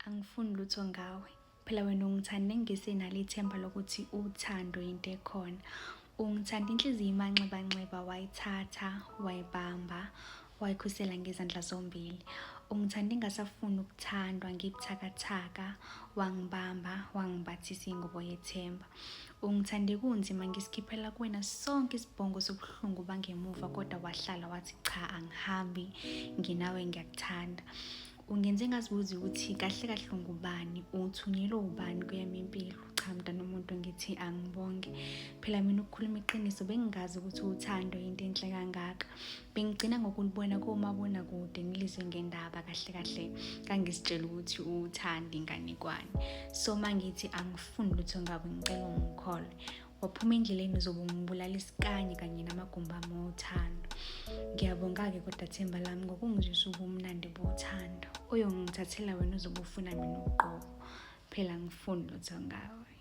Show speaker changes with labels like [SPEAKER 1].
[SPEAKER 1] Angifuni lutho ngawe. Phela wena ungithande ngisenalo ithemba lokuthi uthando into ekhona. Ungithanda inhliziyo imanxebanxeba wayithatha, wayibamba, wayikhusela ngezandla zombili. Ungithande ngingasafuni ukuthandwa ngibuthakathaka, wangibamba, wangimbathisa ingubo yethemba. Ungithande kunzima ngisikhiphela kuwena sonke isibhongo sobuhlungu bangemuva kodwa wahlala wathi cha angihambi nginawe ngiyakuthanda. Ungenze ngazibuza ukuthi kahle kahle ungubani, uthunyelwe ubani kweyami impilo. Cha mntana omuntu ngithi angibonge. Phela mina ukukhuluma iqiniso bengingazi ukuthi uthando into enhle kangaka. Bengigcina ngokulibona komabonakude ngilizwe ngendaba kahle kahle kangizitshela ukuthi uthanda inganekwane. So mangithi angifuni lutho ngabo ngicela ungikholwe. Waphuma endleleni uzobe ungibulala isikanye kanye namagumbi ami othando. Ngiyabonga-ke kodwa themba lami ngokungizwisa ubumnandi bothando. Uyongithathela wena uzobe ufuna mina uqobo. Phela angifuni lutho ngawe.